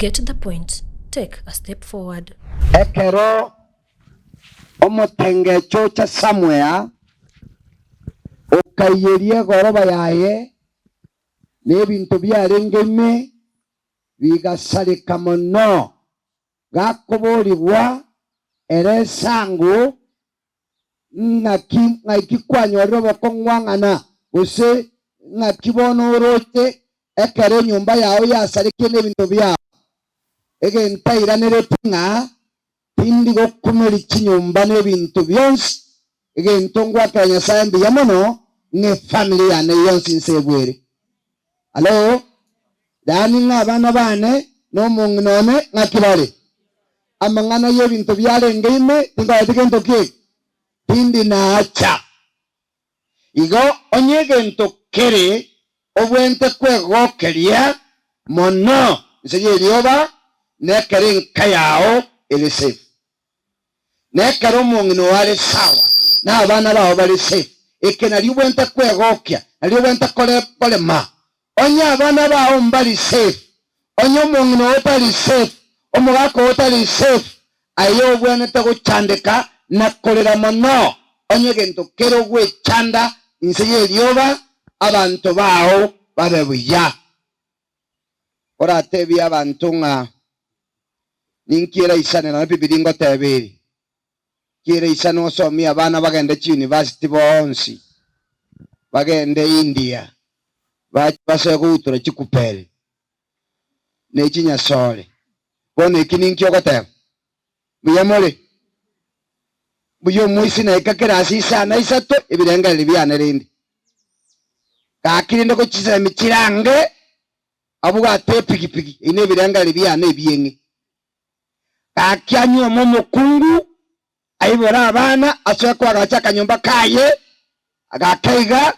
Get the point, take a step forward. Ekero omotengecho ocha somewhere, okaiyeria egoroba yaye, na ebinto biarenge ime bigasareka mono, gakoborigwa ere esango Ng'aki ng'aiki kwanyorire obokong'wang'ana, gose ng'aki bono oroche ekero enyomba yao yasarekire nebinto biao? Egento airaneretie ng'a tindi gokumeria chinyomba nebinto bionsi, egento ngwakera Nyasae mbuya mono ng'a efamiri yane yonsi inse ebwere. Hallo? Yaani ng'a abana bane na omong'ina one ng'aki bare? Amang'ana y'ebinto biarenge ime tinkoreti gento ki eke, tindi naacha. Igo onye egento kere obwente kwegokeria mono inse y'erioba, nekero enka yao ere safe, nekero omong'ina oo are sawa, na abana bao bare safe, eke nario obwente kwegokia, nario obwente korema. Onye abana bao mbari safe, onye omong'ina oo tari safe, omogaka oo tari safe, aye obwenerete gochandeka na korera mono. Onye egento kere ogwechanda inse y'erioba, abanto bao babe buya. Oratebie abanto ng'a ninki eraisane nonya Bibilia ngoteba ere. Kera isane osomie abana bagende chiuniversity bonsi, bagende India, bache basoe goutora chikuperi ne chinyasore. Bono eki ninki ogoteba? Mbuya more? Mbuya omoisi naika kerasi isano isato ebirengererio biane rende. Gaki rende gochisemi chirange abwate epigipigi eyio nebirengererio biane ebieng'e. Gaki anyuome omokungu, aibore abana, asoe koagacha akanyomba kaye, agake iga,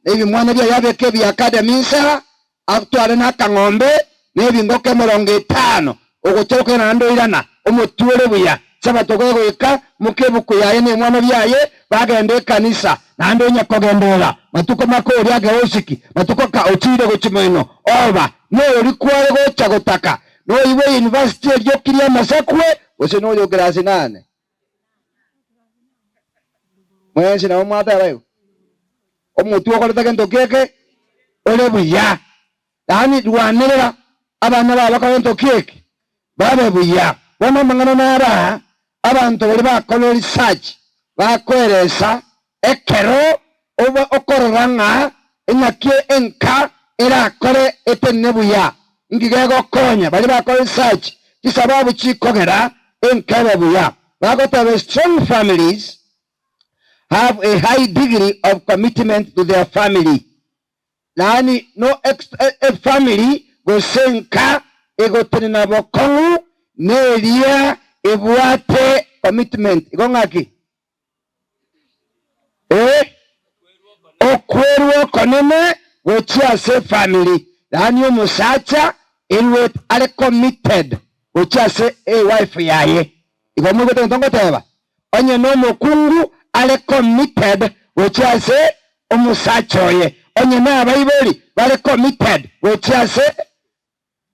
na ebimwana biaye abeke ebi'academy insa, atware na akang'ombe, na ebingoko emerongo etano, ogocha gokogenda naende oirana, omotwe ore buya, Sabato gegoika, moka ebuku yaye na ebimwana biaye, bagende ekanisa, naende onya kogenderera matuko make oria ageosiki, matuko ka ochiire gochia moino, oba noyoria kware gocha gotaka, Noyio bwe university erioki ri'amasakwe, gose noyo o class nane? Mwensi nabo mwateba igo? Omotwe okorete gento ki eke? Ore buya. Yaani rwanerera abana bao bakore gento ki eke? Babe buya. Bono amang'ana naro aa, abanto baria bakorire research bakoeresa ekero obe okorora ng'a eng'aki enka erakore etenene buya, inki gegokonya baria bakora research chisababu chikogera enka ebe buya. Bagoteba strong families have a high degree of commitment to their family. Yaani no efamiri gose enka egotenena bokong'u neria ebwate commitment. Igo ng'aki? Ee, okwerwa okonene gochia ase efamiri, yaani omosacha erwete are committed gochia ase ewife yaye. Igo moigwete egento ngoteba? Onye nomokungu are committed gochia ase omosacha oye, onye nabaibori bare committed gochia ase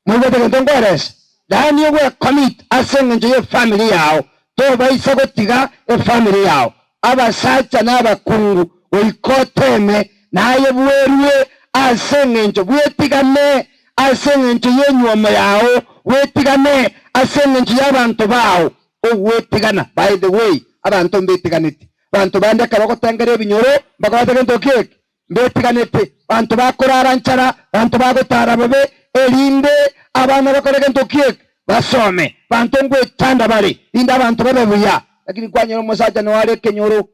Moigwete gento nkweresa? Yaani ogwecommit ase engencho y'efamily yao, tobaisa gotiga efamily yao, abasacha na abakungu, goika oteme naye bwerue ase engencho bwetigane ase engencho y'enyuomo yao, bwetigane ase engencho y'abanto bao, ogwetigana. By the way, abanto mbetiganeti. Abanto bande ekero ogotengera ebinyoro mbakobate gento ki eke? Mbetiganete, banto bakorara nchara, banto bagotara bobe, erinde abana bakore gento ki eke? Basome. Banto ngwechanda bare, rinde abanto babe buya. Lakini kwanyora omosacha noyo are ekenyoro,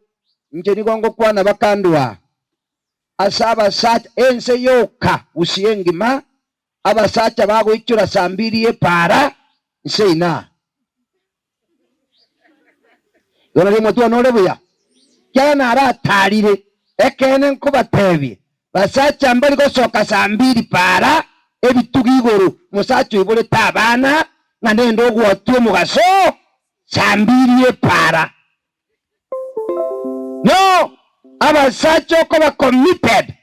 inche nigo ngokwana bakandua ase abasacha, ense yoka gusii engima, abasacha bagoichora saa mbiri y'epaara, nse inaa. Igo nario omotwe one ore buya, ekiagera naratarire, ekeene nkobatebie, basacha mbari gosoka saa mbiri paara ebitugi igoro, omosacha oiborete abana, ng'a nende ogwotia omogaso saa mbiri y'epaara. No, abasacha okoba committed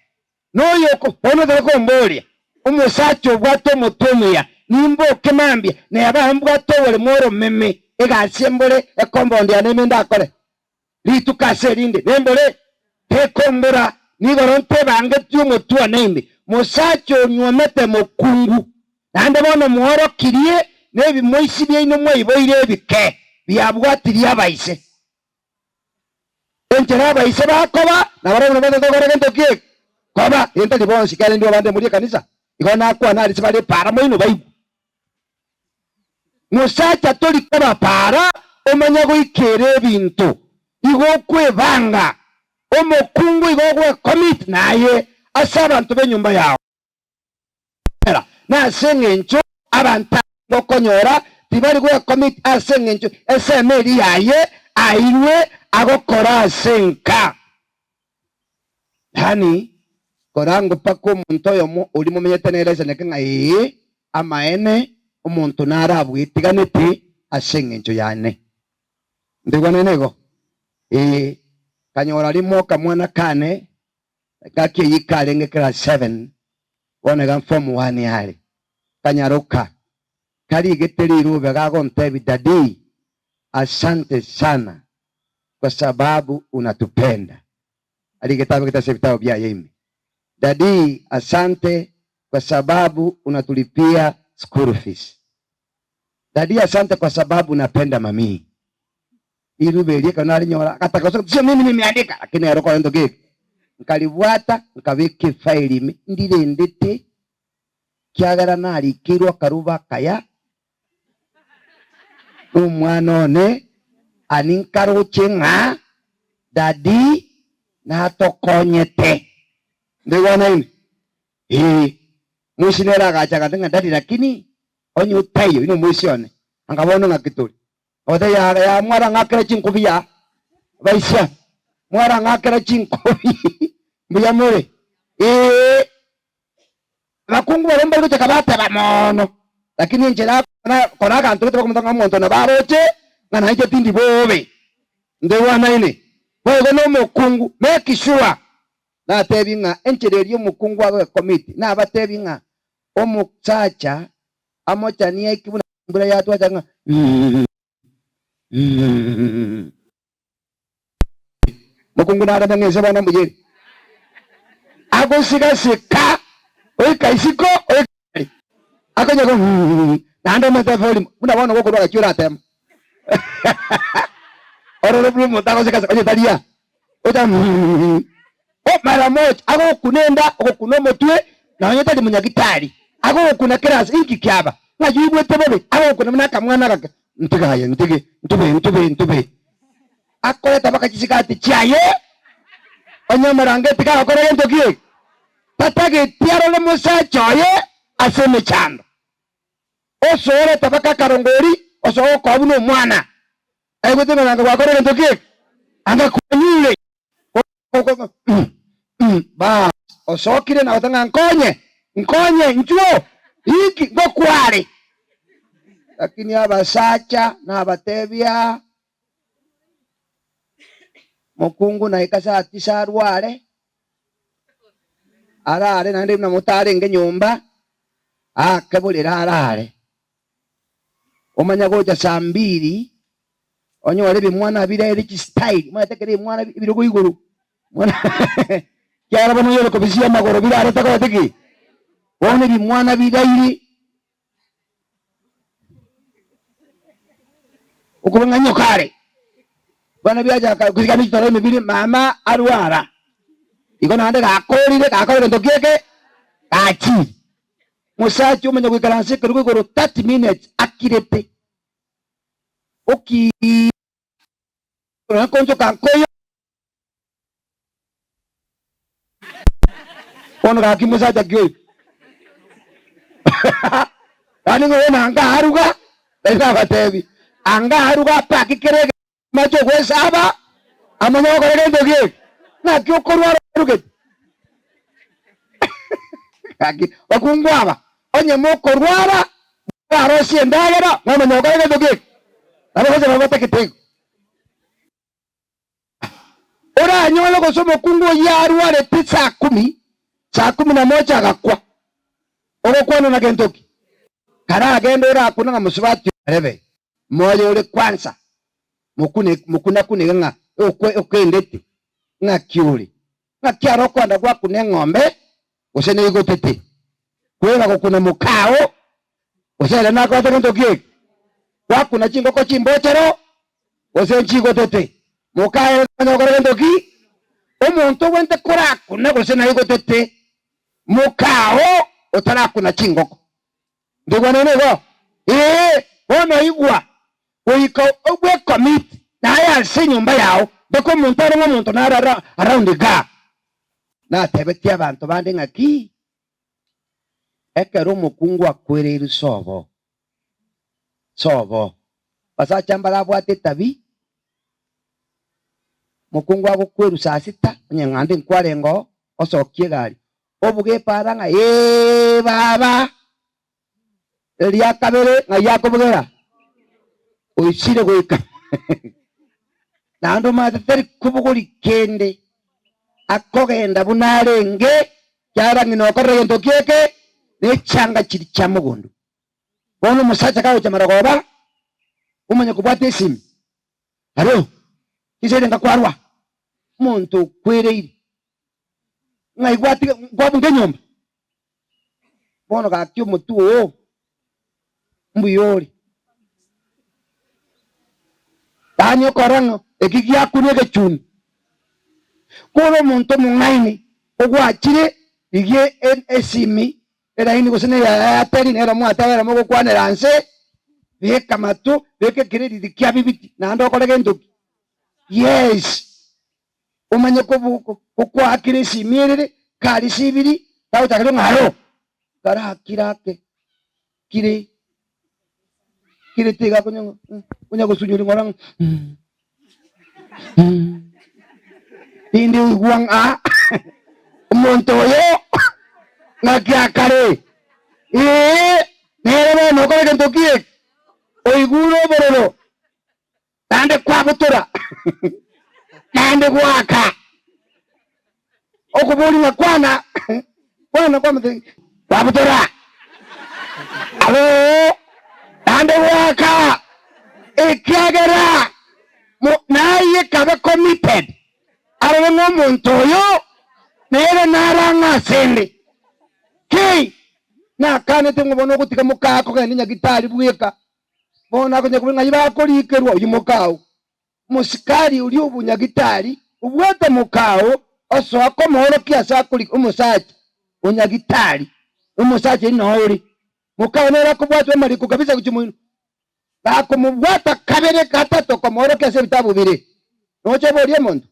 Noyo bono otari komboria, omosacha obwate omotwe omuya, Nimboke mambia, neba mbwate oboremo oromeme, egasi embore ekombondi yane ime ndakore. Rituko ase erinde nembore tekombora, nigoro ntebangetie omotwe one ime. Mosacha onyuomete mokungu, naende bono mworokirie nebimoisi biaino mwaiboire ebike, biabwatirie abaise. Enchera abaise bakoba, nabarabwo nabo batagete gokora gento ki eke? Koba, ee ntari bonsi, ekiagera inwe abande morie ekanisa, igo nakwane aria ase bare epaara moino baigwe. Mosacha tori koba paara omanye goikera ebinto, igo okwebanga, omokungu igo ogwecommit naye ase abanto b'enyomba yao. Nase engencho abanto aba ngokonyora tibari gwecommit ase engencho esemo eria yaye airwe agokora ase enka. Yaani korangwe mpaka omonto oyomo oria momenyete nere aisaneke ng'a ee, amaene, omonto nare abwetiganete ase engencho yane. Ntoigwanane igo? Ee, nkanyora rimo akamwana kane gaki eyio karenge class seven, bono iga form one are, nkanyaroka, karigete rirube gagontebia daddy, asante sana kwa sababu unatupenda. Arigete abegete ase ebitabu biaye ime, Daddy asante kwa sababu unatulipia school fees. Daddy asante kwa sababu unapenda mamii. Riruba erio ekero narinyora, agataka gose sio mimi nimeandika, lakini ere okora gento geke. Nkaribwata nkabeka efaili ime ndirendete, kiagera narikeirwe akaruba akaya, Nomwana one, ani nkaroche ng'a daddy natokonyete. Ntoigwanaine? Ee. Moisi nere agacha agantebia ng'a daddy lakini onye otaiyo inwe omoisi one, anga bono ng'aki tore? Agotebia yaa yaa mwarang'akera chinkobi yaa, baisia, mwarang'akera chinkobi mbuya more? Ee. Abakungu baria mbari gochaka bateba mono, lakini enchera kora aganto gete bakomotoka ng'a omonto nabo aroche ng'a nainche tindi bobe. Ntoigwanaine? Boigo nomokungu, make sure natebi ng'a enchera eria omokungu agoecommit, nabatebi ng'a omosacha amochanie aike buna embura yatwacha ng'a Mokungu nareme ng'a inse bono mbuya ere. Agosigasika oika isiko oika are. Akonya go naende omete volume buna bono gokorwa gachia oratema. Orore buna omonto agosikasika onye tari aa. Ocha o mara moja agokuna enda ogokuna omotwe nonye tari monyagitari agokuna kera ase inki kiaba ng'a yoigwete bobe agokuna buna akamwana agake ntige aye ntige ntube ntube ntube. Akoreta mpaka chisigati chiaye, onye omorangeti gagokora gento ki eke, tatageti arore mosacha oye ase emechando. Osoorete mpaka akarongori, osoa gokoa buna omwana, aigwete ng'a anga gwakora gento ki eke, anga kwanyure. Baas, osokire na goteba ng'a nkonye, nkonye, inchuo, inki, ngokware. Lakini abasacha nabatebia, Mokungu naika saa tisa arware, arare naende buna motarenge nyomba, aake borere arare. Omanya gocha saa mbiri, onyore ebimwana bire chistyle, omanyete ekero ebimwana ebirogo igoro, ekiagera bono oyore kobisia amagoro birarete korete ki? Bono ebimwana biraire. Okoba ng'a nyoka are. Bono biachaka goika nechitoro ime bire mama arwara. Igo naende gakorire gakora egento kieke gachire. Mosacha omanya goikaransa ekerogo igoro 30 minutes akirete. Okiiii nkonchoka nkoyo. Bono gaki mosacha ki oyo? Yaani ng'a bono anga aruga, nari nabatebi, anga aruga apake kera egemache ogwesaba, amanye gokora gento ki eke? Naki okorwara orugete? Gaki bakungu aba, onye mokorwara, morarosie endagera, mwamanya gokora gento ki eke? Nabo gose nabo batagete igo. Oranyore gose omokungu oyio arwarete saa kumi, saa kumi na moja agakwa. Ogokwana na gento ki? Karagende orakune ng'a mosubati arebe, moyo ore kwansa, mokune mokuna-kune iga ng'a okwe okendete, ng'aki ore? Ng'aki are okoenda gwakuna eng'ombe, gose neigotete? Kweba gokuna mokao, gose ere nakorete gento ki eke? Gwakuna chingoko chimbochero, gose nchigotete? Moka ere tamanya gokora gento ki? Omonto ogwente korakuna gose naigotete, mokao otarakuna chingoko. Ntoigwanane igo? Ee, bono igwa, goika bwecommit naye ase enyomba yao, mpaka omonto are ng'a omonto nare around igaa. Natebetie abanto bande ng'aki, ekero omokungu akwereirwe sobo, sobo, basacha mbarabwate etabi, omokungu agokwerwa saa sita, onye ng'ande nkwarenge oo, osokie egari, Obuga epaara ng'a Ee, baba. Eria kabere ng'ai akobugera? Oisire goika. Naende omanyete tari kobogori kende, akogenda buna arenge, kiagera ng'ina okorire gento ki eke, ne chianga chiria chia mogondo. Bono omosacha kagocha marogoba, omanya kobwata esimi, Alo, chinsa ere nkakwarwa, omonto okwereire. Ng'ai gwatiga kwabunga enyomba? Bono gaki omotwe oo mbuya ore. Yaani okora ng'a eki giakunwa egechuni. Kore omonto omong'aini ogwachire rigia esimi eraini gose ne ya Airtel nero mwatebera mogokwanera nse, beka mato, beka ekereriri kia bibiti naende okore gento ki? Yes. Omanye kokwakira esimi erere kari sibiri tagochaka riria ng'a aro karakire ake kire kire tiga konya konya gosunyuria ng'ora ng'a rinde oigwa ng'a omonto oyo ng'aki akare ee nere bono okore gento ki eke oigure obororo. Naende kwabutora, naende goaka okoboria ng'a kwana, kwana kwamotebia kwabutora, aro naende goaka, ekiagera naye kabe committed arore ng'a omonto oyo nere nare ang'e asende. Ki? Nakanete ng'a bono ogotiga mokaa kogenda nyagitari bweka. Bono akonya koboria ng'ai bakorikerwa oyio mokao. Omosikari oria obonyagitari obwate mokao osoa komoorokia ase akorika omosacha onyagitari, omosacha oyio noo ore. Mokao nere akobwatwa amariko kabisa gochia moino. Gakomobwata kabere gatato komoorokia ase ebitabu bire. Noche oborie omonto?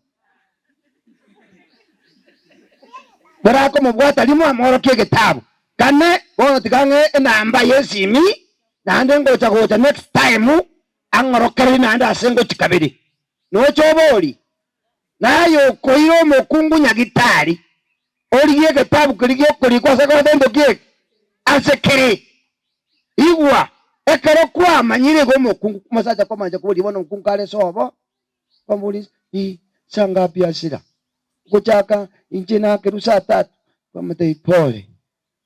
Borakomobwata rimo amoorokie egetabu. Kane bono tiga ng'e enamba y'esimi Naende ngocha gocha next time ang'orokererie naende ase ngochi kabere. Noche obori, naye okoira omokungu nyagitari, origie egetabu keria gi'okorikwa ase koreta gento ki eke? Ase kere. Igwa, ekero kwamanyire igo omokungu, omosacha kwamancha koboria bono omokungu kare sobo, kwamoboria ii saa ngapi asira? Gochaka inche nakerwa saa tatu, kwamotebia pole.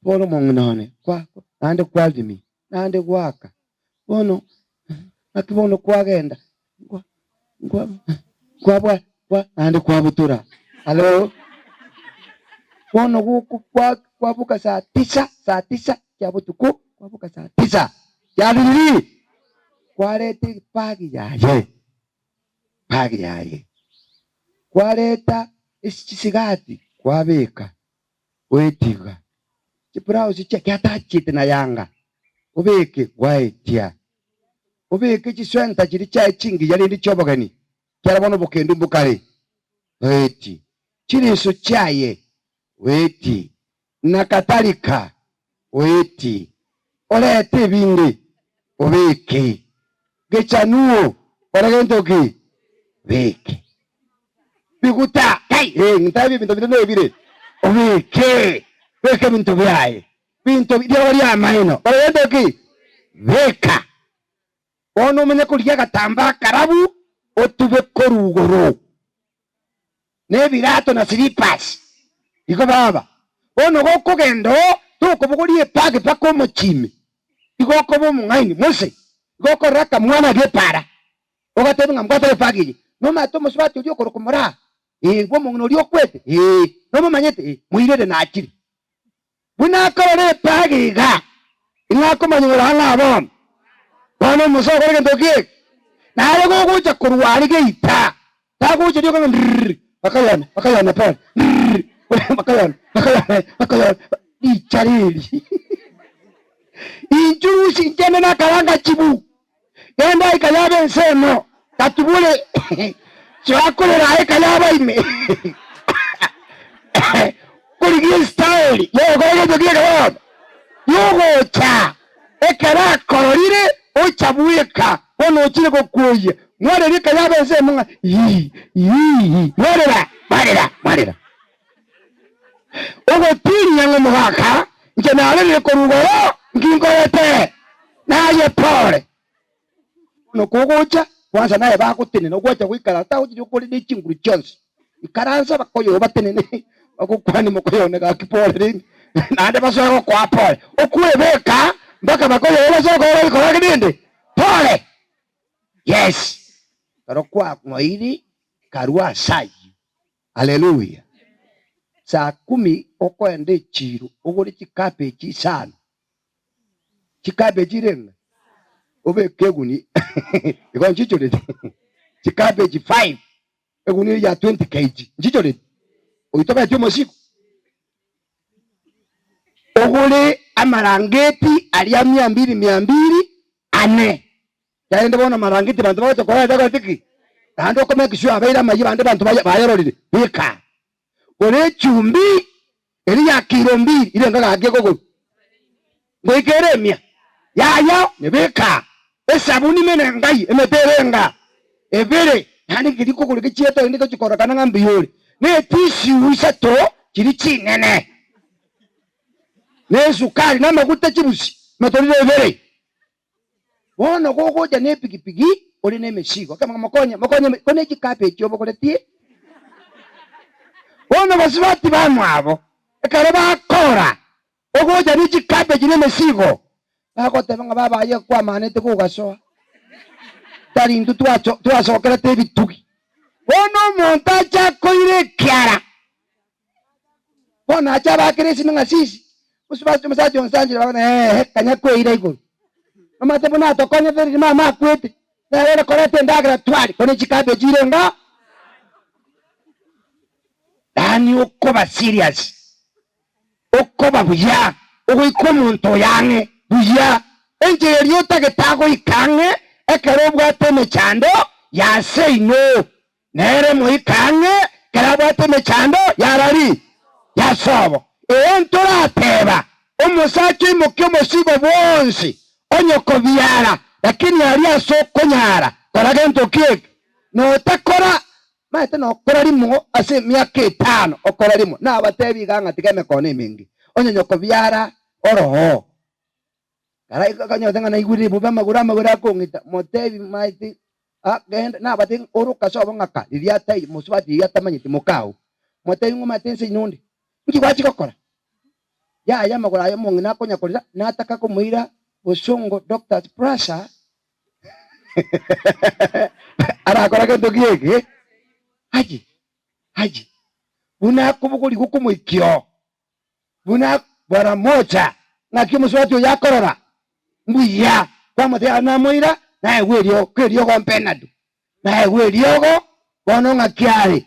Bono omong'ina one kwa, naende kwarimia, naende gwaka. Bono naki bono kwagenda, nkwa, nkwa, nkwabwa, kwa, naende kwabutora. Halo? Bono goko kwa, kwaboka saa tisa, saa tisa chia botuko, kwaboka saa tisa chia ririri, kwareta ebag yaye, bag yaye, kwareta esi chisigati kwabeka. Goetiga chibrausi chia kiatachete na yanga, obeke gwaetia, obeke chiswenta chiria chiaye chingiya rende chi'obogeni, kiara bono obokendu mbokare, goeti chiriso chiaye, goeti na kadhalika, goeti orete ebinde, obeke gechanuo, kora gento ki? Beke. Biguta, kai, eh, ntabi ebinto binde nebire, obeke, beka ebinto biaye, binto riogo ri'amaino, kora gento ki? Beka. Bono omanye korigia agatambaa akarabu, otube korwa igoro, na ebirato na slippers, igo baba. Bono gokogenda oo, tokobogoria ebag mpaka omochie ime. Igo okoba omong'aini mose, igo okorora akamwana g'epaara, ogateba ng'a mbwate efagi eye, nomanyete omosubati oria okorokwa Moraa? Ee, bw'omong'ina oria okwete? Ee, nomomanyete? Ee, moirere nachire. Buna akorora efagi iga, ing'a akomanya ng'a ore ang'e aa bono. Bono omose okore gento ki eke? Naye gogocha korwa aria geita, tagocha rioka ng'a ndrrr, bakayone, bakayone pole, ndrrr, bakayone, bakayone, bakayone, richa reri. Inchurusi inche inde nakaranga chibu, genda ika yaba ensemo, gatubure, soa korera aye ika yaba ime. Korigia estyle yogokora egento ki eke bono, yogocha ekero akororire ocha bweka bono ochire gokwoyia, mwarera ika yaba ensemo ng'a ii ii mwarera mwarera mwarera. Ogotiria ng'a omogaka, inche narerire korwa igoro, nki nkorete? Naye pore. Bono kogocha, kwansa naye bagotenena, ogwacha goikaransa, tagochiria okore ne chinguru chionsi. Ikaransa bakoyoe batenene, bagokwanie mokoyone gaki pore rende, naende basoe gokoa pore. Okwebeka mpaka bakoyoe basoe koa gokora rende, pore. Yes. Ekero kwang'oiri, karue ase ayio. Haleluya! Saa kumi okoenda echiiro ogore chikabeji isano, chikabeji irenge obeke eguni igo nchichoreti chikabeji five eguni eria ya 20 kg nchichoreti oitobeti omosigo ogore amarangeti aria mia mbili mia mbili ane. Naende bono amarangeti banto bagocha korora takoreti ki? Naende okomake sure abeire amayia bande banto bayarorire beka. Gora echumbi eria ya kilo mbili ire enga gaki ekogorwa. Ngoika ere emia. Yaya nyebeka. Esabuni mene engai emete ere enga ebere naende keria kogora gechiete rende gochi kororekana ng'a mbuya ore. Ne etissue isato chiria chinene. Ne esukari na amaguta chibusi emetoriro ebere. Bono gogocha nepigipigi ore nemesigo, akaba ng'a mokonye, mokonye, ko ne chikabeji obogoretie. Bono basubati bamwabo ekero bakora ogocha ne chikabeji na emesigo, bagoteba ng'a baba aye kwamanete gogasoa, tari intwe twacho twasokerete ebitugi. Bono omonto ache akoire ekiara. Bono ache abakere esimi ng'a sisi, mosubati omosacha onsanchire bakona eeh kanya kweira igoro. Omanyete buna atokonyete riria mama akwete, nere ore koreta endagera tware, ko ne chikabeji ire nga yaani okoba serious, okoba buya, ogoika omonto oyo ang'e buya, enchera eria otagete agoike ang'e ekero obwate emechando ya seino. Nere moika ang'e ekero abwate emechando y'arari y'asobo. Ee, ntorateba, Omosacha oimokie omosigo bwonsi onye okobiara, lakini aria ase okonyara kora gento ki eke? Notakora, maete nokora rimo ase emiaka etano, okora rimo. Nabatebi iga ng'a tiga emekono emenge, onye nyokobiara oroho. Kara ng'a naigwire bobe amagoro amagoro akong'ita, motebi maete Ah, genda, nabatebie ng'a oroka sobo ng'aka riria atai mosubati riria atamanyeti mokao. Motebie ng'a omanyete ense inwe onde. Inki gwachia gokora? Yaya amagoro aye omong'ina akonya korera, nataka komoira bosongo doctors prasa arakora gento ki eke? Aye, aye, buna akobogorigwa okomoikia oo. Buna baramocha, ng'aki omosubati oyo akorora? Mbuya, kwamotebia aye namoira, naegwe eriogo, ko eriogo mpenadu, naegwe eriogo, bono ng'aki are?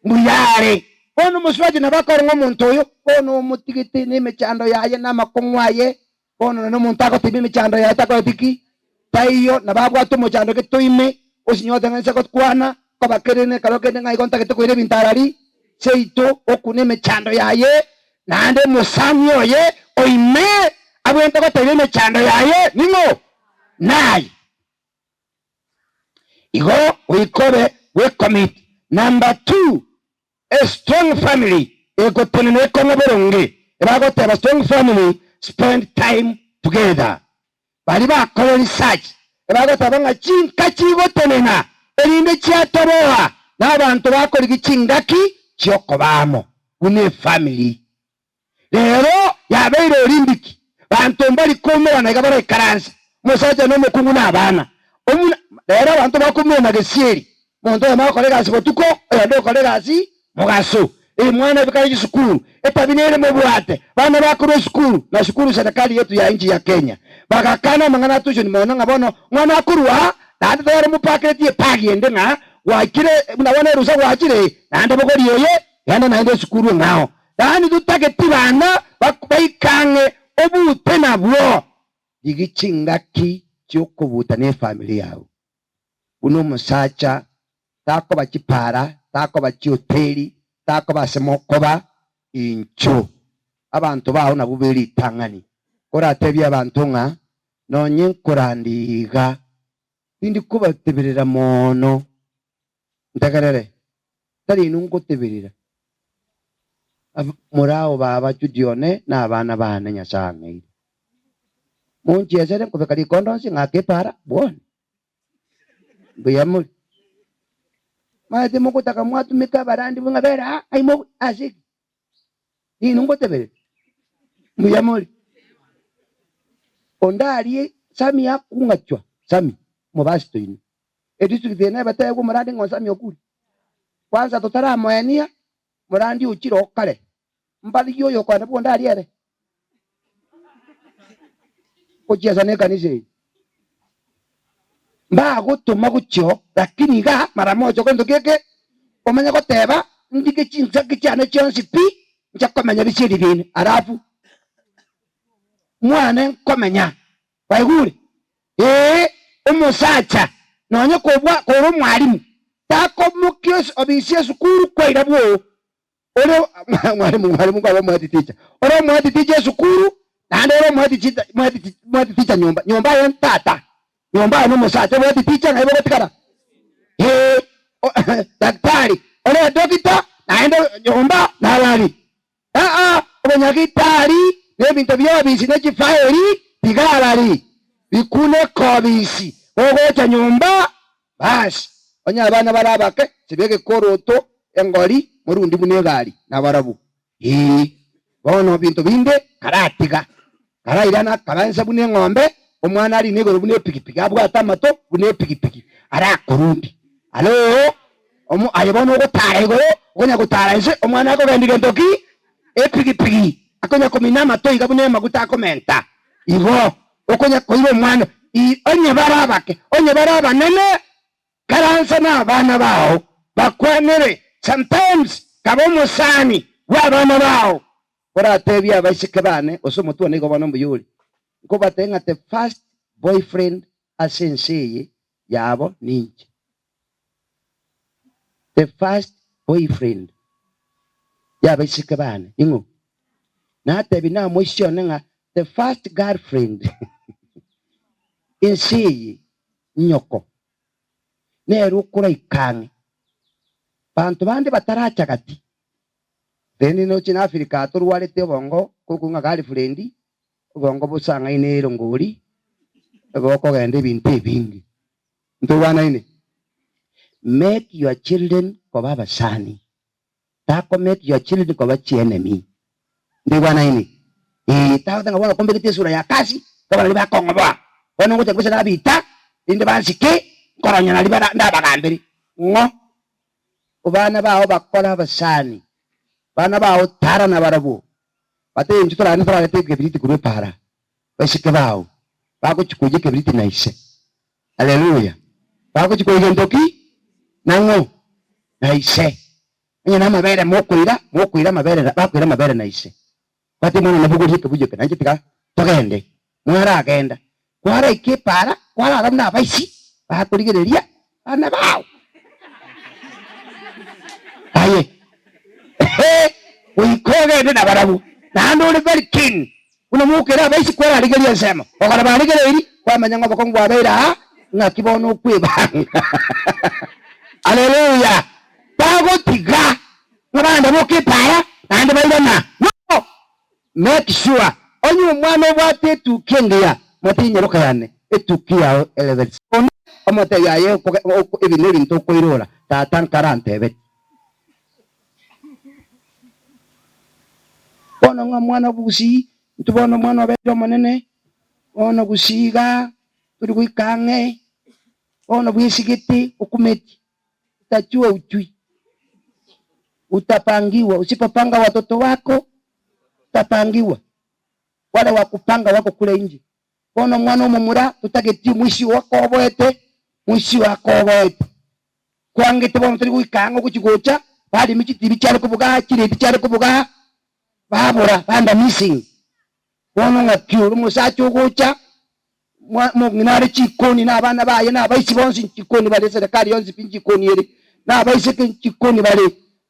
Mbuya are. Bono omosubati nabo akorora ng'a omonto oyo bono omotigete nemechando yaye na amakong'u aye, bono nonye omonto agotebia emechando yaye takoreti ki? Taiyo, nabo abwate omochando gete ime, osinyote ng'a inse gokwana, koba kere nekero kende ng'a igo ntagete koira ebinto arari, seito, okuna emechando yaye, naende omosani oye oime abwenerete gotebia emechando yaye ning'o? Naye. Igo goika obe bwecommit. Number two, A strong family egotenena ekong'u boronge. Ebagoteba strong family spend time together. Baria bakora research ebagoteba ng'a chinka chigotenena erinde chiatoboa na abanto bakorigia chingaki chiokoba amo buna efamily. Rero yabeire Olimpiki. Banto mbari koumerana iga baraikaranse, omosacha na omokungu na abana. Omuna, rero abanto bakoumerana gesieri, omonto oyomo agokora egasi botuko, oyonde ogokora egasi mogaso. Ebimwana bikare chisukuru, etabi nere mobwate, bana bakorwa esukuru, na shukuru serikali yetu ya nchi ya Kenya. Bagakana amang'ana a tuition mono ng'a bono omwana akorwa aa, naende tayari omopakereti ebag ende ng'a gwakire buna bono erusa gwachire, naende bogoria eye, genda naende esukuru eng'ao. Yaani totageti bana baike ang'e obute nabwo. Rigia chingaki chi'okobuta nefamiri yao. Buna omosacha takoba chipara, takoba chihoteli, takoba ase mokoba, inchuo. Abanto bao nabwo be ritang'ani. Koratebie abanto ng'a nonye nkorandia iga, tindi kobateberera mono. Ntegerere, tari inwe ngoteberera, morao baba Judy one na abana baane Nyasae ang'eire. Monchiesere nkobeka rikondo onsi ng'ake epaara bwone. Mbuya more. Maete mogotaka mwatumeka abarandi bwe ng'a bera aa ng'ai mogo ase ki? Ninwe ngoteberera. Mbuya more. Onde arie Sami akung'achwa Sami omobasito inwe. Edistrict eye nebateegwe omorandi ng'a Onsami okure. Kwanza totaramoenia, morandi ochire oo kare, mbarigie oyokoenda bwonde aria ere. Gochiesa nekanisa eye. Mbagotoma gochia oo, lakini igaa mara moja okore gento geke, omanye goteba ndige chinsaki chiane chionsi pi, nche komenya bisieri biaino, alafu mwane nkomenya. Kwaigure? Ee, omosacha, nonye kobua kore omwalimu, takomokia obisi esukuru kwaira bwoo. Ore mwalimu, mwalimu kwaba omoeti teacher. Ore omoeti teacher esukuru, naende ore omoeti chita moeti moeti teacher nyomba. Nyomba aye ntata, nyomba aye nomosacha omoeti teacher ng'ai bogotigara? Ee, daktari, ore edokita, naende nyomba narari. Aa, obonyagitari, na ebinto bi'obisi, ne chifaeli, bigarari, bikune ekobisi, gogocha nyomba, basi. Onye abana bare abake, sibia egekoroto, engori, morundi buna egari, nabarabwo. Ee, bono binto binde karatiga, karairana akabe buna eng'ombe, omwana arine igoro buna epigipigi, abwate amato buna epigipigi, arakorundi. Aloo, omo aye bono ogotara igoro, okonya gotara inse, omwana akogendia gento ki? Epigipigi, akonya komina amato iga buna emaguta akomenta. Igo, okonya koira omwana, i onye bare abake, onye bare abanene, Karansa na abana bao bakwanere, sometimes kaba omosani bwa abana bao. Koratebie abaiseke bane gose omotwe one igo bono mbuya ore, nkobatebie ng'a the first boyfriend ase ense eye yabo ninche. The first boyfriend y'abaiseke bane ning'o? Natebie namoisia one ng'a the first girlfriend ense eye nyoko nere okoraika ang'e banto bande bataracha gati. Then noche na Africa torwarete obongo korokwa ng'a girlfriend, obongo bosang'aine erongori, bokogenda ebinto ebinge. Ntorwanaine? Make your children koba abasani, tako make your children koba chienemy. Ntorwanaine? Eeh, tagoteba ng'a bono kombegete esura ya kasi, bono naria bakong'oboa, bono ngocha gose nabita, rinde bansike, nkoronya naria bara ndabagambere. Ng'o? Abana bao bakore abasani, bana bao tara nabarabwo, batebie intwe torarende torarete ekebiriti korwa epaara, baiseke bao bagochia koiyia ekebiriti na ise. Haleluya! Bagochia koiyia gento ki? Nang'o? Na ise. Onye namabere mokoira, mokoira amabere, bakoira amabere na ise. Batebie mwana one bogoria ekebuyu eke, nainche tiga togende. Mwaragenda, kwaraika epaara, kwarara buna abaisi bakorigereria abana bao. Aye, ehe, goika ogende nabarabwo, naende ore very keen, buna mokoira abaisi kwararigeria ensemo, okora barigereiri, kwamanya ng'a obokong'u bwabeire aa, ng'aki bono okwebanga. Haleluya! Bagotiga ng'a bagende boka epaara, naende bairana. No! Make sure onye omwana obwate etuki engiya, motebie nyaroka yane, etuki yao ere very sound, omotebie aye ebi nebinto okoirora, tata nkarantebeti. Bono ng'a omwana bugusii. Intwe bono omwana obeire omonene, bono gusii igaa, tori goika ang'e, bono bwesigete okumeti, utajua hujui, utapangiwa, usipopanga watoto wako utapangiwa, wale wa kupanga wako kule nje. Bono omwana omomura totageti omoisia oo akoboete, moisia oo akoboete. Kwangete bono tori goika ang'e ogochi gocha, baremi chitibi chiare kobuga, chireti chiare kobuga, babora, banda missing. Bono ng'aki ore omosacha ogocha, mwa omong'ina are chikoni na abana baye na abaisi bonsi nchikoni bare eserekari yonsi pi nchikoni ere, na abaiseke nchikoni bare.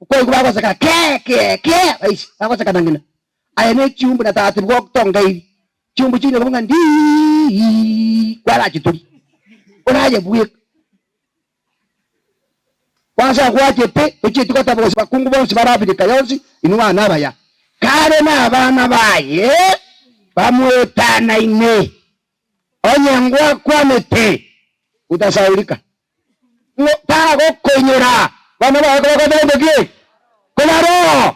Okwaigwa bagoseka kee kee kee abaisi, bagoseka na ng'ina. Aye ne chiumbu na tati bw'otongeiri, chiumbu chinde koba ng'a ndiiiii kwarachiturie, oraye bweka. Kwansa gwachete, tochieti goteba gose bakungu bonsi bare Africa yonsi inwe bana abaya. Kare nabana baye bamwetanaine, onye ngwakwanete utasaurika, ng'o tagokoinyora bana baye kobagocha gento ki? Kobaroo.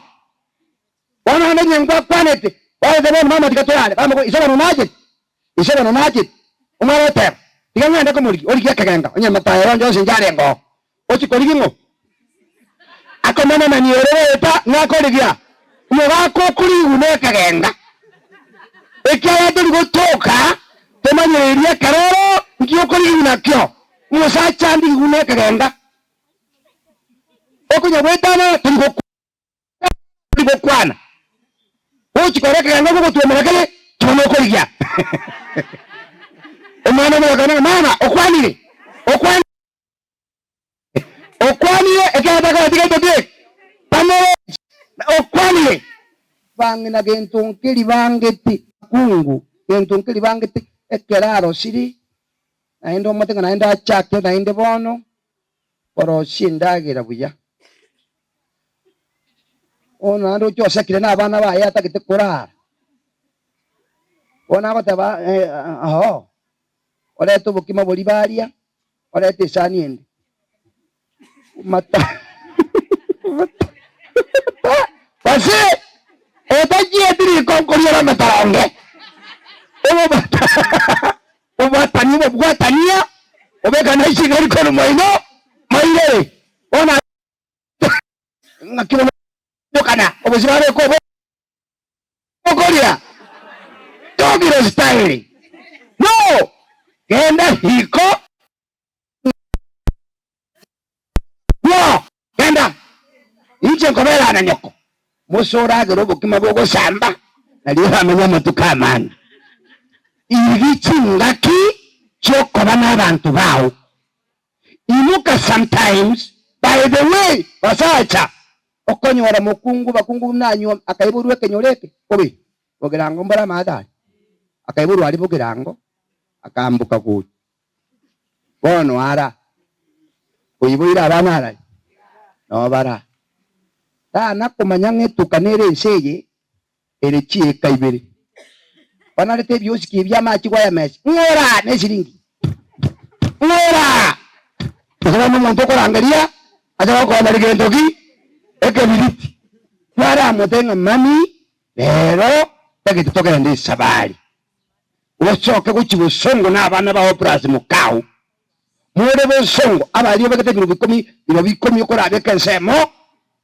Bono naende onye ngwakwanete, bagoteba bono mama tiga torare, bamokobia ise bono nachete. Ise bono nachete, omwana oteba, Tiga ng'ende komorigia, origie ekegenga, onye matayo onde onsi inche arenge oo. Ochie korigia ng'o? Akomenamenia ere goeta ng'a akorigia omogaka okorigwa nekegenga, ekiagera tori gotoka tomanyereiri ekero oro nki okorigigwa nakio. Omosacha ndigigwe nekegenga, okonya goetana tori gokwa. Tori gokwana, gochi kora ekegengo ogotwomera kere kibo nokorigia. Omwana omogoka ng'a mama okwanire, okwanire, okwanire ekiagera takoreti gento ki? Tamorochi, okwanire. Bang'ina gento nkeri bangete, bakungu gento nkeri bangete, ekero arosire naende omote ng'a naende achake naende bono korosia endagera buya. Bono naende oche osekire na abana baye atagete korara. Bono agoteba oo, orete obokima boria baria, orete esani ende. Mata gose otachieti riko nkoriera amataronge. Obobata obwatanie obobwatania obekane ase korwa moino moirere. Bono Ng'aki bono gokana obosio babekwa obo okoria togire style no genda riko no genda inche nkobera na nyoko mose oragere obokima bogosamba nario oramenye amatuko amange igi chingaki chiokoba na abanto bao. Imoka sometimes by the way basacha okonyora mokungu bakungu buna anywa akaiborwa ekenyoro eke obe bogirango mbore amaate aria akaiborwa aria bogirango akaamboka gocha bono ara oiboire abana arari noo bara tana komanya ng'a etuka nere ense eye ere chieka ibere. Banarete ebiosiki ebi amache gwayamesa, ng'ora nesiringi, ng'ora! Gose bono omonto okorangeria ache gokoonera gento ki? Ekebiriti. Twaramote ng'a mami, rero tagete togende esabari, osoke gochia bosongo na abana bao plus mokao. More bosongo, abaria obegete ebirogo ikomi, birogo ikomi okorabeka ensemo,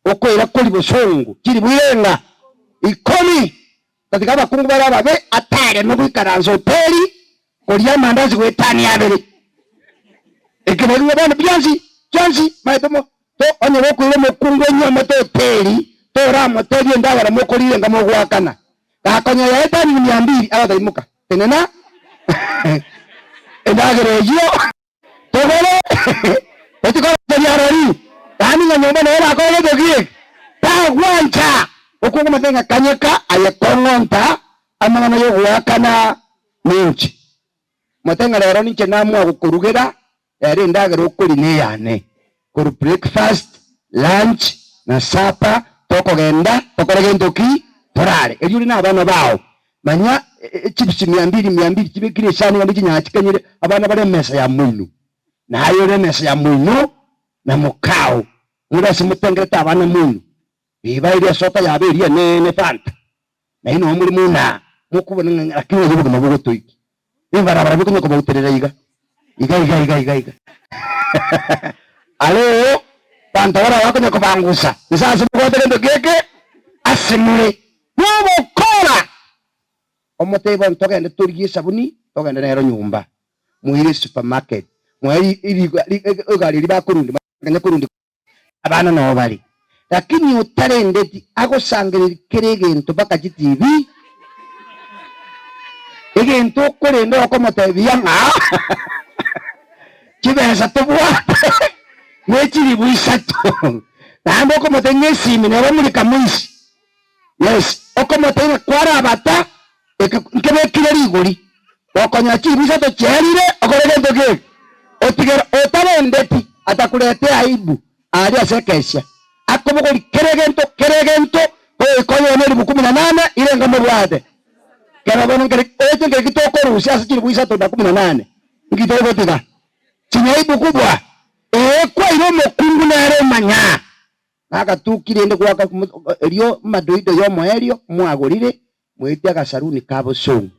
okoira kori bosongo chilifu irenga ikomi. Tatiga abakungu bare ababe atareme goikaransa hoteli koria amandasi goetania abere. Ekebago bono bionsi chionsi maete mo to onye gokoira omokungu onyuomete hoteli toramotebie endagera mokorire enga mogoakana. Gakonya yaetanirie mia mbili agotaimuka tenena endagera eyio. Togore tochikoroseria arori, yaani ng'a nyomba nere bakore gento ki eke? Tagwancha okweng'umata ng'a kanyeka aye kong'onta amang'ana y'ogoakana ninche. Mote ng'a rero ninche namua gokorugera, rero endagera okoria neyane, korwa breakfast, lunch na supper tokogenda tokore gento ki? Torare. Erio ore nabana bao, Manya chips mia mbili mia mbili chibekire esani naende chinyanya chikenyire, abana bare emesa ya moino, na aye ore emesa ya moino na mokao, more ase motengerete abana moino. Ribaga eria esota yabo eria enene Fanta, na inwe more moino aa. Mokobona ng'a lakini ng'ai obogima bogotoikia. Ebibarabara bikonya kobauterera iga, iga, iga, iga, iga, iga. Aro banto baria bakonya kobangusa inse ase mobwate gento geke ase more nogokora. Omotebie bono togende torigie esabuni togende nero nyomba, moire esupermarket, moe egari eria bakorundi bakanya korundi abana nao bare. Lakini otarendeti agosangereria kera egento mpaka chitibi, egento okorenda okomotebia ng'a chibesa tobwate ne chilifu isato, naende okomotebia ng'a esimi nero mulika mwizi. Yes, okomotebia ng'a kwarabata eke nkebekire rigori, gokonyora chilifu isato chiarire okore gento ki? Otigere otarendeti atakurete aibu Aria ase ekesia, akobogoria kera egento, kera egento, goika oyone elifu kumi na nane irenga mobwate. Kero bono nkere oche nkere ki tokorusia ase chilifu isato na kumi na nane, nki togotiga? Chinyaibu kubwa, ee kwaire omokungu nere omanya. Nagatuki rende goaka erio madoido y'omoerio mwagorire, mwetie agasaruni ka bosongo.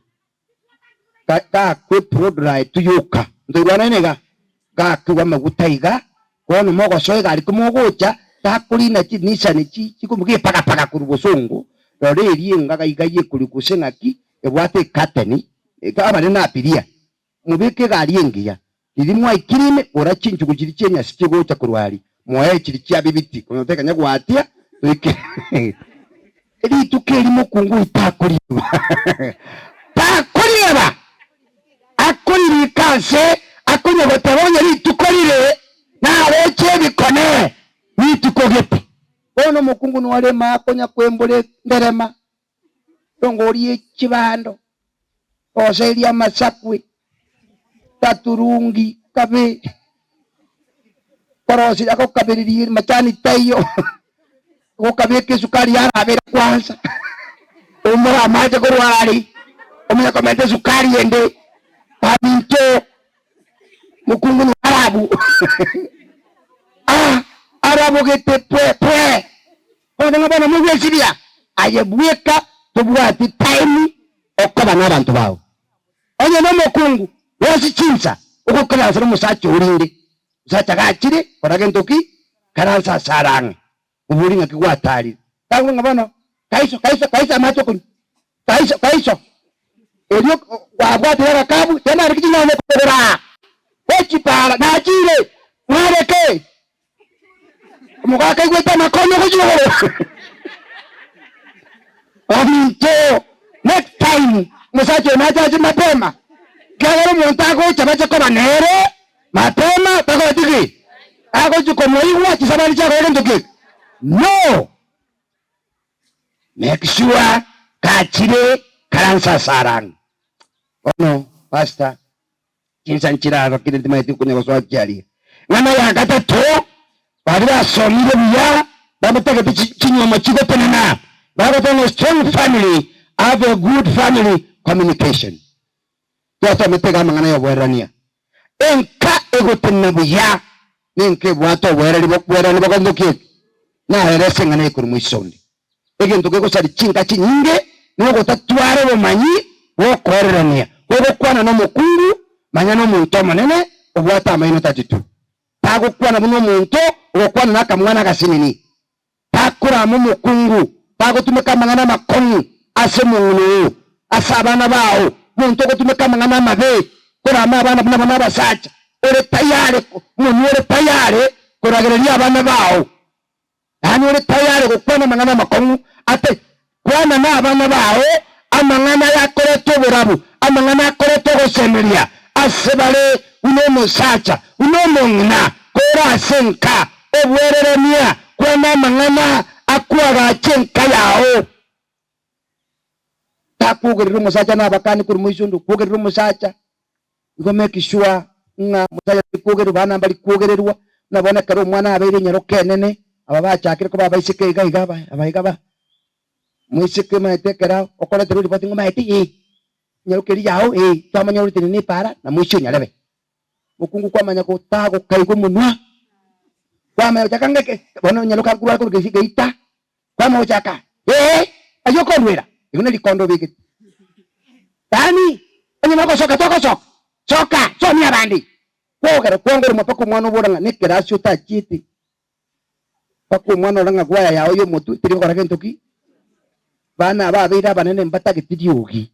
Gakwe bloodline yoka ntoigwanaine iga, gakigwa amaguta iga, bono mogosoa egari komogocha takorina chi Nissan chi chikomoka epagapaga korwa bosongo, rora eria engaga iga yekori gose ng'aki ebwate ecurtain, abanene na abiria, mobeke egari engiya, riria mwaikire ime gora chinchugu chiria chienyasi chigocha korwa aria, moe chiria chia bibiti, konya otekanya gwatia toike rituko eri mokungu oyio takorieba takorieba akoririka ase akonya goteba onye rituko rire naroche ebikone rituko gete. Bono omokungu norema akonya kwembora enderema, rongorie chibando, roseria amasakwe, gaturungi kabe, koroseria agokabereria machani taiyo, gokabeka esukari yarabera kwanza, oumore amache korwa are, omanye komenta esukari ende, baminto mokungu no Arabu ah arabogete pwe pwe. Bono ng'a bono mogwesibia, aye bweka tobwati time okoba nabanto bao. Onye nomokungu, rosi chinsa ogokaransa nomosacha oo rinde. Omosacha gachire kora gento ki? Karansa ase are ang'e. Mobori ng'aki gwatarire. Tagokora ng'a bono kaiso kaiso kaiso amache okonywa. Kaiso kaiso. Erio gwabwatire agakabu, tena ariki chinyanya kogora. Gochipara nachire mwareke. Omogaka aigwete amakonyo gochia igoro. Ominto, next time omosacha oyo nache ache mapema, ekiagera omonto agocha bache koba nere mapema takoreti ki? Agochia komoigwa chisabari chiakora gento ki? No! Make sure gachire karansa ase arang'e. Bono pastor, Chinsa nchirarokire ntimaeti konya gosoa chiaria. Ng'ana ya gatato, baria basomire buya babatagete chinyuomo chigotenena, bagoteba ng'a strong family have a good family communication. Twasomete iga amang'ana y'oboererania. Enka egotenena buya nenka ebwate oboereri boererani bogotoki eki? Narere ase eng'ana eye korwa moisonde. Egento kegosaria chinka chinyinge nogotatwara obomanyi bw'okoererania. Gogokwana nomokungu, manya nomonto omonene obwate amaino 32. Tagokwana buna omonto ogokwana nakamwana agasinini. Takorama omokungu, tagotumeka amang'ana amakong'u ase omong'ina oo, ase abana bao. Omonto ogotumeka amang'ana amabe korama abana buna bono abasacha, ore tayare, omonwa ore tayare koragereria abana bao. Yaani ore tayari gokwana amang'ana amakong'u ate kwana nabana bao amang'ana ayakoreta oborabu, amang'ana akoreta ogosemeria ase bare buna omosacha, buna omong'ina, kore ase enka, obwererania, kwana amang'ana akoagacha enka yao. Takwogerera omosacha nabakani korwa moiso onde okwogerera omosacha, Igo make sure ng'a omosacha tari kwogererwa, abana mbari kwogererwa, buna bono ekero omwana abeire enyaroka enene, aba bachakire koba abaiseke iga iga aba aba iga ba, moiseke omanyete ekero okoreterwa eripoti ng'a omanyete eh, enyaroka eria yao eh, twamanya ore tenena epaara na moisia onyarebe. Mokungu kwamanya gotagokaigwa omonwa, kwamanya gochaka ng'a eke bono enyaroka nkorwa are korwa geita, kwamanya gochaka eh, ayio okonduera, erio nerikondo obegete. Yaani onye nogosoka togosoka, soka, somia abande. Kwogera kwangorwa mpaka omwana obora ng'a nekerasi otachiete, mpaka omwana ora ng'a gwaya yao y'omotwe teri gokora gento ki? Bana aba abeire abanene mbatageti riogi.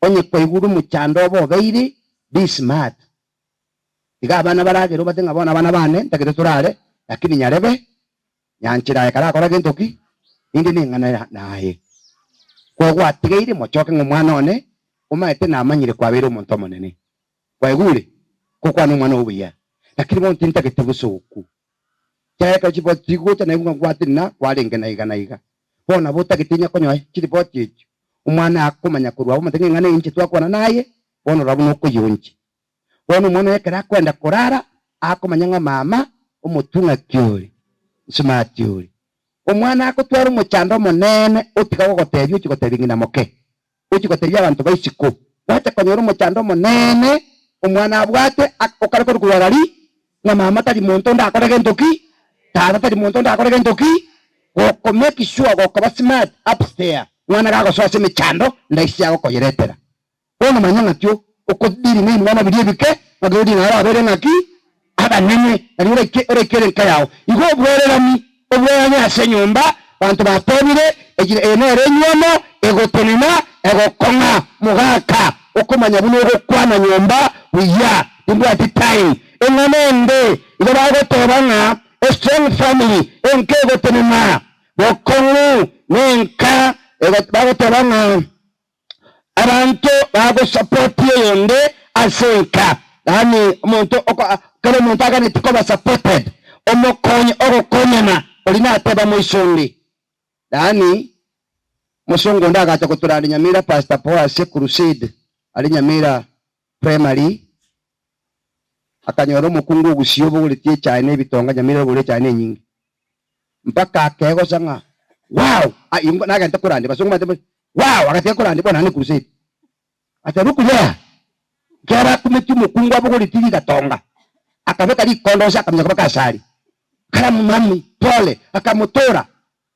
Onye kwaigure omochando obo obeire, be smart. Tiga abana baragere obate ng'a bono abana bane ntagete torare, lakini nyarebe Nyanchera aye karakore gento ki? Ninde neng'ana naye. Kogwatigeire mochoke ng'a omwana one, omaete namanyire kwabeire omonto omonene. Kwaigure? Gokwana omwana oo buya. Lakini bono tintagete bosooku. Ekiagera ekero chiripoti chigocha naigwe ng'a gwatenena kwarenge na iga na iga. Bono nabo otagete inye konyoa chiripoti echio. Omwana akomanya korwa abwo omanyete ng'a eng'ana eye inche twakwana naye, bono rora buna okoyonchia. Bono omwana oye ekero akwenda korara, akomanya ng'a mama omotwe ng'aki ore, nsmati ore. Omwana akotwara omochando omonene otiga gogotebia ochia gotebia ng'ina moke, ochia gotebia abanto ba isiko. Gwacha konyora omochando omonene omwana abwate okare korwa korwa ri ng'a mama tari monto ndakore gento ki, tata tari monto ndakore gento ki, goko make sure gokoba smart upstairs mwana gagosoa ase emechando ndaisi agokoyeretera. Bono manya ng'aki okodiri nebing'wana biria ebike, ng'aki oria naro abeire ng'aki abanene, nario oraike oraikere enka yao. Igo obwererani obwererani ase enyomba, abanto batebire, echire eye nere enywomo egotenena egokong'a mogaka okomanya buna ogokwana nyomba buya, timbwati time. Eng'ana ende igo bagoteba ng'a a strong family, enka egotenena bokong'u nenka ego bagoteba ng'a. Abanto bagosapotia oyonde ase enka, yaani omonto oko kera omonto aganeti koba supported, omokonyi ogokonyana oria nateba moisonde. Yaani omosongo onde agacha gotorandia Nyamira Pastor Paul ase crusade aria Nyamira Primary, akanyora omokungu ogusia obogoretie echae na ebitonga Nyamira orogore echae ne enyinge. Mpaka akegosa ng'a wow! Ah, ingo nagente korandia basongo bande bari wow! Agatiga korandia bono naende crusade. Ati look there! Ekero akumeti omokungu abogoretie rigatonga, akabeka rikondo inse akamanya kobeka asari. Karamu mami, pole, akamotora,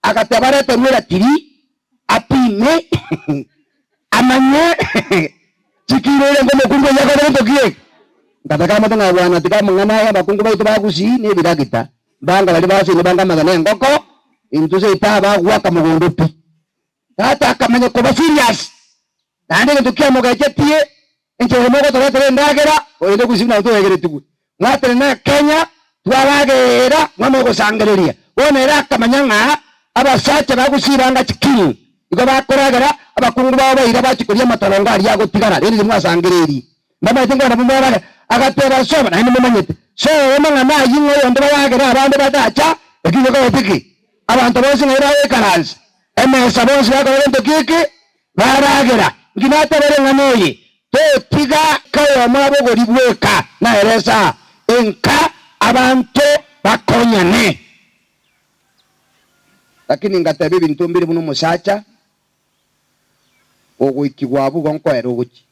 agateba areterwe eratiri, apime, amanye chikiro ere ngomokungu oyio akore gento ki eke. Ngataka amate ng'a bwana tiga amang'ana aya abakungu baito ba Gusii na ebiragita, mbanga baria basoine banga amagena engoko, intwe seito aba goaka mogondo pi. Tata akamanya koba serious, naende egento kiamogechetie, enchera emo ogotoretera endagera, korende Gusii buna toegeretigwe. Mwatenena Kenya, twarageera, mwamanya gosangereria. Bono ere akamanya ng'a abasacha ba Gusii banga chiking, igo bakoragera, abakungu babo baira bachia koria amatorongo aria agotigara, rende timwasangereirie. Mbamaete nkwana buna mwaragera. Agateba, Soma, naende momanyete. Soma amang'ana ayio ng'a oyonde baragere abande batacha, ekio gekorete ki? Abanto bonsi ng'ai bagoikaransa emesa bonsi bakora gento ki eke? Baragera. Inki natebere eng'ana eye? Totiga oyomo abogori bweka, nere esaa enka abanto bakonyane. Lakini ngateba ebinto mbire buna omosacha ogoikigwa abwo igo nkoera ogochia.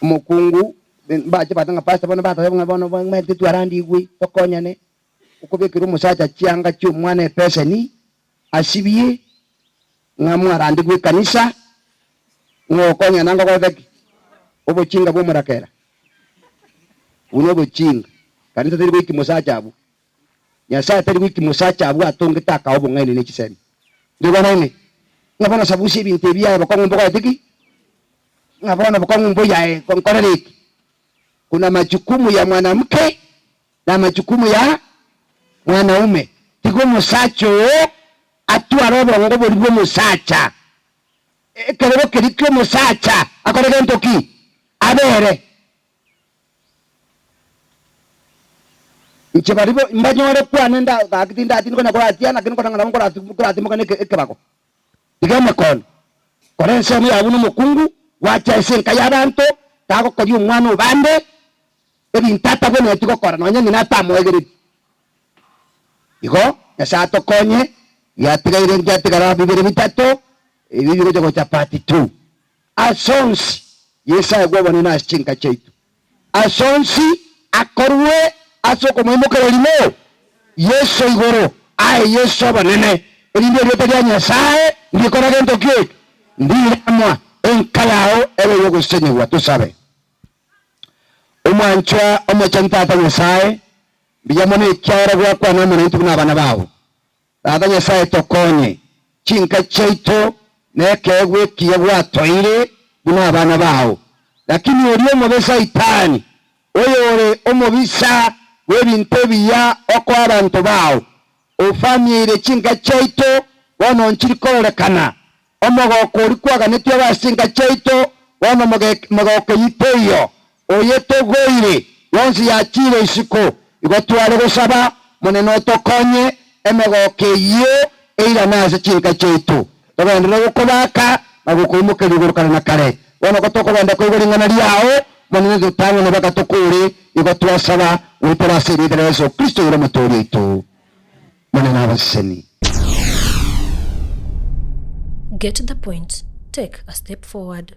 Omokungu mbache bate ng'a pastor bono bateba ng'a bono omanyete twarandigwe tokonyane, okobekera omosacha chianga chi'omwana epeseni, asibie, ng'a mwarandigwe ekanisa, ng'a ogokonyana ngokorete ki? Obochinga bw'omorakera, buna obochinga, kanisa teri goikia mosacha abwo. Nyasae tari goikia mosacha abwo atongete akawa obong'aini ne chisemi. Ndibanaine, ng'a bono sabusia ebinto ebi aye bokong'u mbokorete ki? Ng'a bono bokong'u mboiyo aye nkorere eki? Kuna majukumu ya mwanamke na majukumu ya mwanaume. Tiga omosacha oo atware obongo boria bw'omosacha. Ekerogo keria ki'omosacha akore gento ki? Abere. Inche baria mbanyore kwane nda gaki tindati nkonya koratiana, lakini nkona ng'a nabo nkorati nkoratimoka na ekebago. Tiga emekono. Kora ensemo yao buna omokungu, gwacha ase enka y'abanto, tagokoria omwana o bande ebinto atabwenereti gokora, nonya ng'ina atamoegereti. Igo, Nyasae atokonye, giatigaire ngiatigara bibere bitato, ebi bigocha gocha part two. Ase onsi, Yeso aegwe obonene ase chinka chiaito. Ase onsi akorwe ase okomoimokereria rimo Yeso igoro, ae Yeso obonene, erinde erieta ria Nyasae ndikore gento ki eke? Ndiramwa enka yao ebe ey'ogosesenigwa. Tosabe. Omwanchwa omochenu Tata Nyasae, mbuya mono ekiagera gwakwana amo naintwe buna abana bao. Tata Nyasae tokonye, chinka chiaito nekeegwa ekiya gwatoeire buna abana bao. Lakini oria omobe Saitani, oyore omobisa bw'ebinto ebiya okoa abanto bao, ofamieire chinka chiaito bono nchiri kororekana, Omogoko oria kwaganetie obe ase chinka chiaito, bono megoko eyio teiyo, oyetogoire, yonsi yachiire isiko. Igo tware gosaba, Monene otokonye, emegoko eyio eirane ase chinka chiaito, togenderere gokobaka na gokoimokeria igoro kare na kare. Bono gotokogenda koigwa ring'ana riao, Monene totang'ane baka tokore, igo twasaba goetera ase erieta ria Yeso Kristo oyore Omotoori oito. Monene abasesenie. Get the point, take a step forward.